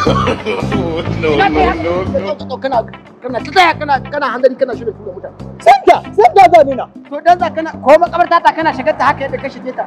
No, no, no, no. Kana ta tsaya kana hanzari kana shirin tura mutane. Santa za ni na. To dan za kana ko makabarta ta kana shigar ta haka yadda ka shige ta.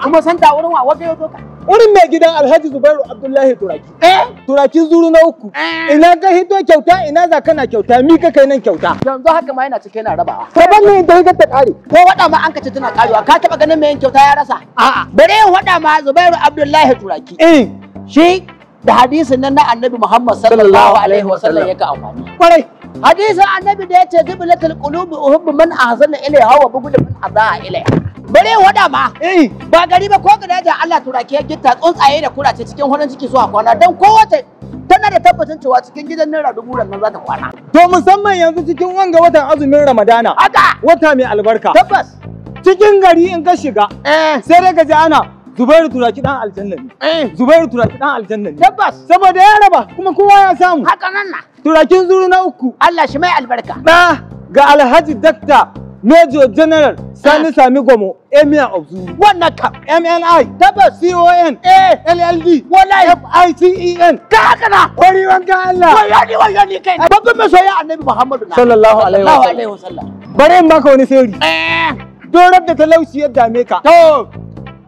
Kuma santa wurin wa waje yazo ka. Wurin mai gidan Alhaji Zubairu Abdullahi Turaki. Eh? Turakin Zuru na uku. Ina ka hito kyauta, ina za kana kyauta, mi ka kai nan kyauta. Yanzu haka ma yana cike yana rabawa. Ka bar ni da ta kare. Ko wada ma an kace tana karewa, ka taba ganin mai yin kyauta ya rasa? A'a. Bare yin wada ma Zubairu Abdullahi Turaki. Eh. Shi da hadisin nan na Annabi Muhammad sallallahu alaihi wasallam yake amfani. Kwarai. Hadisin Annabi da yace jibilatul qulubi uhibbu man ahsana ilayha wa bughdu man adaa ilayha. Bare wada ma. Eh. Ba gari ba ko gadajen Allah Turaki ya gitta tsuntsaye da kurace cikin horon ciki zuwa kwana don kowace tana da tabbacin cewa cikin gidan naira 1000 nan za ta kwana. To musamman yanzu cikin wanga watan azumin Ramadana. Haka. Wata mai albarka. Tabbas. Cikin gari in ka shiga. Eh. Sai dai ka ji ana Zubairu Turaki dan aljanna ne. Eh. Zubairu Turaki dan aljanna ne. Tabbas. Saboda ya raba kuma kowa ya samu. Haka nan na. Turakin Zuru na uku. Allah shi mai albarka. Da ga Alhaji Dakta Major General Sani Sami Gomo, Emir of Zuru. Wannan kam. MNI. Tabbas. CON. Eh. LLD. Wallahi. FICEN. Ka haka na. Kwari wanka Allah. Wayani wayani kai. Babban masoya Annabi Muhammadu na. Sallallahu alaihi wasallam. Bari in baka wani sirri. Eh. Dorar da talauci ya dame ka. To.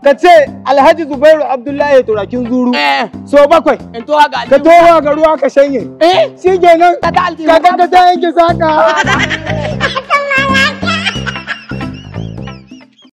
Ka ce Alhaji Zubairu Abdullahi Turakin Zuru. Eh. So 7. In towa ga Ka towa ga ruwa ka shanye. Eh. Shi kenan. Ka ta aljihu. Ka ta yanke saka.